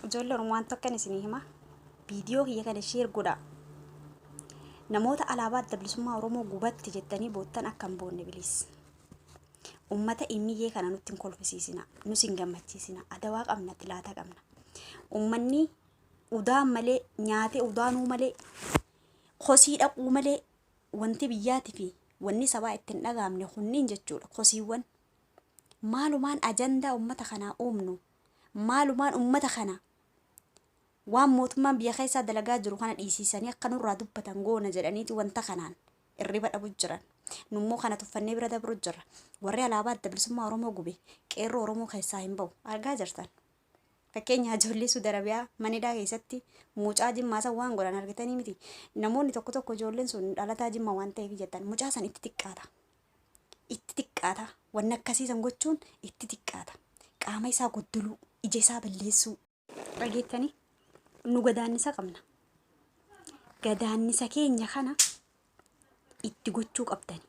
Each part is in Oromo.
Ijoollee Oromoo, waan tokkan isinii hima. Viidiyoo kiyya kana share godhaa. Namoota alaabaa Adda Bilisummaa Oromoo gubatti jettanii boottan akka hin boonne, please. Ummata imiyyee kana nutti hin kolfisiisina. Nus hin gammachiisina. Adawaa qabna, xilaata qabna. Ummanni udaan malee, nyaatee udaanuu malee, kosii dhaquu malee, wanti biyyaatii fi wanni sabaa ittiin dhagaamne kunniin jechuudha. Kosiiwwan. Maalumaan ajandaa ummata kanaa uumnu? Maalumaan ummata kana waan mootummaan biyya keessaa dalagaa jiru kana dhiisiisanii akka nurraa dubbatan goona jedhaniiti wanta kanaan irriba dhabu jiran. Nummoo kana tuffannee bira dabru jirra. Warri alaabaa Adda Bilisummaa Oromoo gube qeerroo Oromoo keessaa hin ba'u. Argaa jirtan. Fakkeenya, ijoollee Suudi Arabiyaa manidhaa keessatti mucaa Jimmaa san waan godhan argitanii miti. Namoonni tokko tokko ijoolleen sun dhalataa Jimmaa waan ta'eef jettan, mucaa san itti xiqqaata. Itti xiqqaata. Wanni akkasii san gochuun itti xiqqaata. Qaama isaa goddoluu, ija isaa balleessuu. Dhageettanii, nu gadaannisa qabna. Gadaannisa keenya kana itti gochuu qabdani.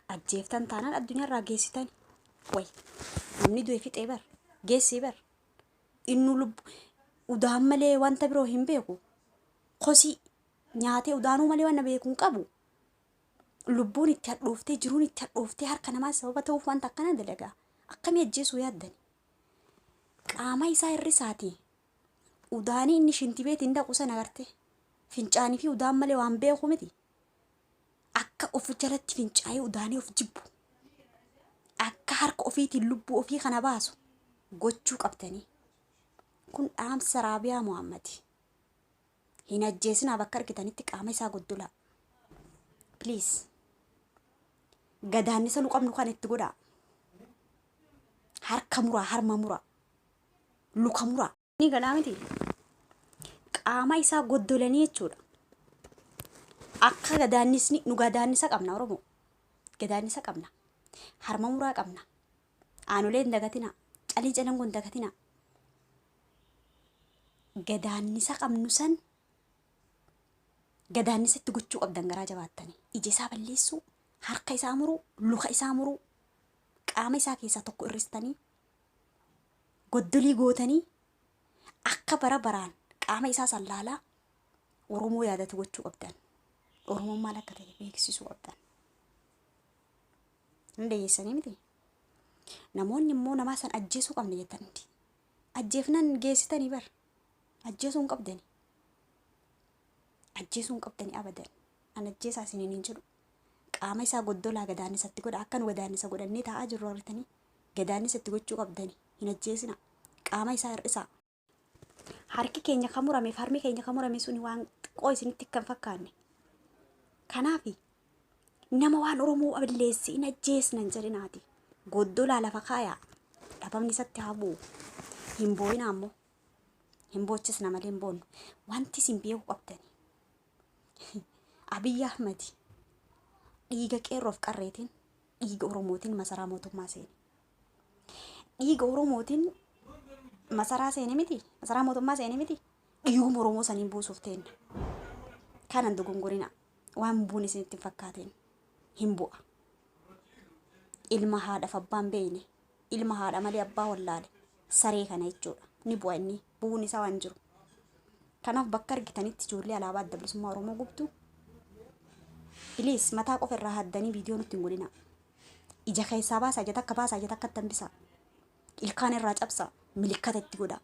Ajjeeftan taanaan addunyaarraa geessitani. Way, namni du'e fixee bar, geessee bar. Innu lubbu udaan malee wanta biroo hin beeku. Kosii nyaatee udaanuu malee waan beeku hin qabu. Lubbuun itti hadhooftee, jiruun itti hadhooftee, harka namaa sababa ta'uuf wanta akkanaa dalagaa. Akkamii ajjeesuu yaaddani? Qaama isaa hir'isaatii udaanii inni shintibeetiin dhaqu sana agarte, fincaanii fi udaan malee waan beeku miti. Akka of jalatti fincaa'ee udaanii of jibbu, akka harka ofiitiin lubbuu ofii kana baasu gochuu qabdanii. Kun dhaamsa Raabiyaa Muhammadi. Hin ajjeesinaa, bakka argitanitti qaama isaa goddolaa. Please. Gadaannisa nu qabnu kan itti godhaa. Harka muraa, harma muraa, luka muraa. Ni galaa miti. Qaama isaa goddolanii jechuudha. Akka gadaannisni, nu gadaannisa qabna Oromoo. Gadaannisa qabna. Harma muraa qabna. Aanolee hin dagatinaa. Calii calangoo hin dagatinaa. Gadaannisa qabnu san gadaannisa itti gochuu qabdan garaa jabaattanii. Ija isaa balleessuu, harka isaa muruu, luka isaa muruu, qaama isaa keessaa tokko irristanii goddolii gootanii akka bara baraan qaama isaa sallaalaa Oromoo yaadatu gochuu qabdan. Oromoon maal akka ta'e beeksisuu qabdan. Hin dhageessanii miti. Namoonni immoo namaa san ajjeesuu qabna jettan hundi. Ajjeefnan geessitanii bar. Ajjeesuu hin qabdani. Ajjeesuu hin qabdani abadan. An ajjeesaa isiniin hin jedhu. Qaama isaa goddolaa, gadaannisatti godha. Akka nu gadaannisa godhannee taa'aa jirru argitanii, gadaannisa itti gochuu qabdani. Hin ajjeesina. Qaama isaa hir'isaa. Harki keenya kan murame, harmi keenya kan murame suni waan xiqqoo isinitti kan fakkaanne. Kanaaf nama waan Oromoo balleessi hin ajjeesna hin jedhinaati. Goddolaa lafa kaayaa. Dhabamni isatti haa bu'u. Hin boo'inaa ammoo. Hin boochisna malee hin boonnu. Wanti isin beekuu qabdani. Abiyyi Ahmad dhiiga qeerroof qarreetiin, dhiiga Oromootiin masaraa mootummaa seene. Dhiiga Oromootiin masaraa seene miti, masaraa mootummaa seene miti, dhiiguma Oromoo saniin buusuuf teenna. Kanan dogongorina, waan buun isinitti hin fakkaateen, hin bu'a. Ilma haadhaaf abbaan beeyne, ilma haadha malee abbaa wallaale, saree kana jechuudha. Ni bu'a inni, bu'uun isaa waan jiru. Kanaaf bakka argitanitti ijoollee alaabaa Adda Bilisummaa Oromoo gubdu, please, mataa qofa irraa haddanii viidiyoo nutti hin godhina. Ija keessaa baasaa, ija takka baasaa, ija takka itti hambisaa. Ilkaan irraa cabsaa, milikkata itti godhaa.